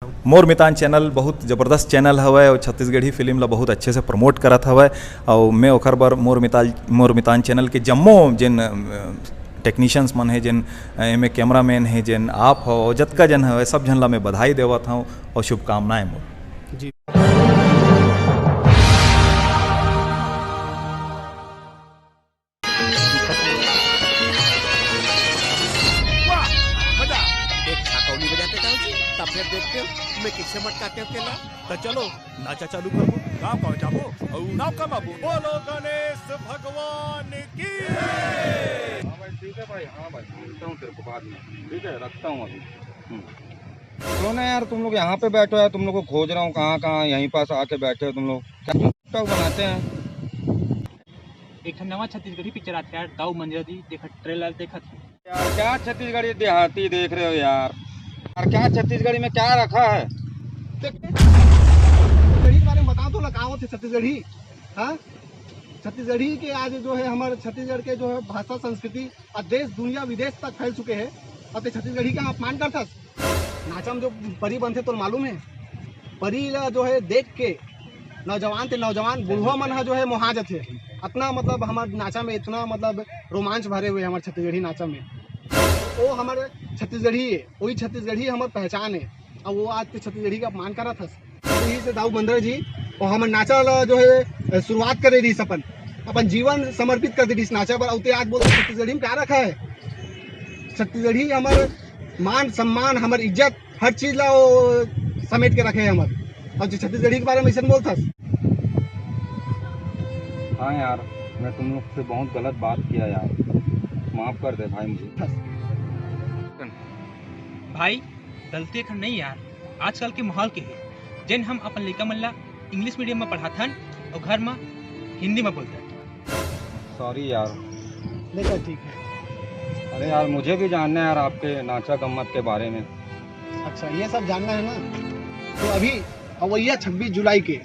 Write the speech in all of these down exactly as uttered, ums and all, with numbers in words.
मोर मितान चैनल बहुत जबरदस्त चैनल हवय और छत्तीसगढ़ी फिल्म ला बहुत अच्छे से प्रमोट करत हवय। और मैं ओकर बर मोर मिताल मोर मितान चैनल के जम्मो जिन टेक्नीशियंस मन हे, जिन एमे कैमरामैन हे, जिन आप हो, जतका जन हवय, सब झन ला मैं बधाई देवत हूँ और शुभकामनाएं मोर। जी। वाह, मजा। एक छाकौली बजाते जाओ जी, तब फिर देखते हो मैं किससे मटकाते हो केला। तो चलो, नाचा चालू करबो, गाँव गाँव जाबो और नाव कमाबो। बोलो गणेश भगवान की। हाँ भाई, ठीक है भाई। हाँ भाई, मिलता हूँ तेरे को बाद में। ठीक है, रखता हूँ अभी। हम्म। तो ना यार, तुम लोग यहाँ पे बैठे हो यार, तुम लोग को खोज रहा हूँ, कहाँ कहाँ यहीं पास आके बैठे हो तुम लोग, क्या TikTok बनाते हैं? एक ठन नवा छत्तीसगढ़ी पिक्चर आथे यार, दाऊ मंदिरा जी, देखा ट्रेलर देखत हूँ। यार, क्या छत्तीसगढ़ी देहाती देख रहे हो यार? यार, क्या छत्तीसगढ़ी में क्या रखा है? छत्तीसगढ़ी के बारे में बता दो ना, का होथे छत्तीसगढ़ी? हाँ, छत्तीसगढ़ी के आज जो है हमारे छत्तीसगढ़ के जो है भाषा, संस्कृति और देश, दुनिया, विदेश तक फैल चुके हैं। और ते छत्तीसगढ़ी का अपमान करथस। नाचा में जो परी बनथे, तो मालूम है, परी ला जो है देख के नौजवान ते नौजवान बुढ़वा मन हा जो है मोहा जथे। इतना मतलब हमारे नाचा में इतना मतलब रोमांच भरे हुए हमारे छत्तीसगढ़ी नाचा में। वो हमारे छत्तीसगढ़ी है, वही छत्तीसगढ़ी हमारी पहचान है। अब वो आज के छत्तीसगढ़ी का अपमान करत हस। यही से दाऊ मंदर जी और हमर नाचा ला जो है शुरुआत करे रहिस, अपन अपन जीवन समर्पित कर दे रहिस नाचा पर। अउ ते आज बोलते छत्तीसगढ़ी में क्या रखा है? छत्तीसगढ़ी हमर मान सम्मान, हमर इज्जत, हर चीज ला वो समेट के रखे है हमर। और जो छत्तीसगढ़ी के बारे में ऐसे बोलथस। हाँ यार, मैं तुम लोग से बहुत गलत बात किया यार, माफ कर दे भाई मुझे। भाई, गलती एखर नहीं यार, आजकल के माहौल के है, जेन हम अपन लइका मन ला इंग्लिश मीडियम में पढ़ाथन और घर में हिंदी में बोलथन। सॉरी यार। नहीं सर, ठीक है। अरे यार, मुझे भी जानना है यार आपके नाचा गम्मत के बारे में। अच्छा, ये सब जानना है ना, तो अभी अवैया छब्बीस जुलाई के,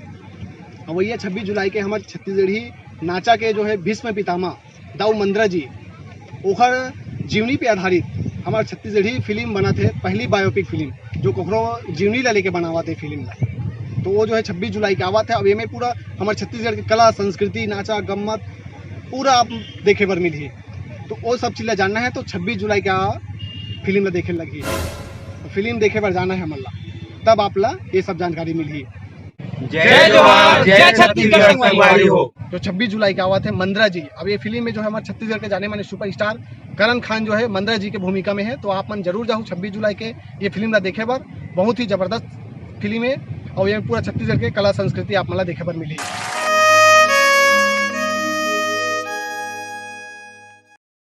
अवैया छब्बीस जुलाई के हमारे छत्तीसगढ़ी नाचा के जो है भीष्म पितामह दाऊ मंदरा जी, ओखर जीवनी पे आधारित हमारे छत्तीसगढ़ी फिल्म बनत हे, पहली बायोपिक फिल्म जो ककरो जीवनी ला लेके बनावत हे फिल्म ला। तो वो जो है छब्बीस जुलाई के आवत है। अब एमे पूरा हमारे छत्तीसगढ़ के कला, संस्कृति, नाचा गम्मत पूरा आप देखे बर मिलही। तो वो सब चीज ला जानना है तो छब्बीस जुलाई का फिल्म ला देखे लगही। तो फिल्म देखे बर जाना है हमन ला, तब आप ला ये सब जानकारी मिलही। जय जोहार, जय छत्तीसगढ़ संगवारी हो। जो छब्बीस जुलाई के आवत है मंदरा जी, अब ये फिल्म में जो है हमारे छत्तीसगढ़ के जाने माने सुपरस्टार करण खान जो है मंदरा जी के भूमिका में है। तो आप मन जरूर जाहू छब्बीस जुलाई के ये फिल्म ला देखे बर। बहुत ही जबरदस्त फिल्म है और ये पूरा छत्तीसगढ़ के कला संस्कृति आप मन ला देखे बर मिली।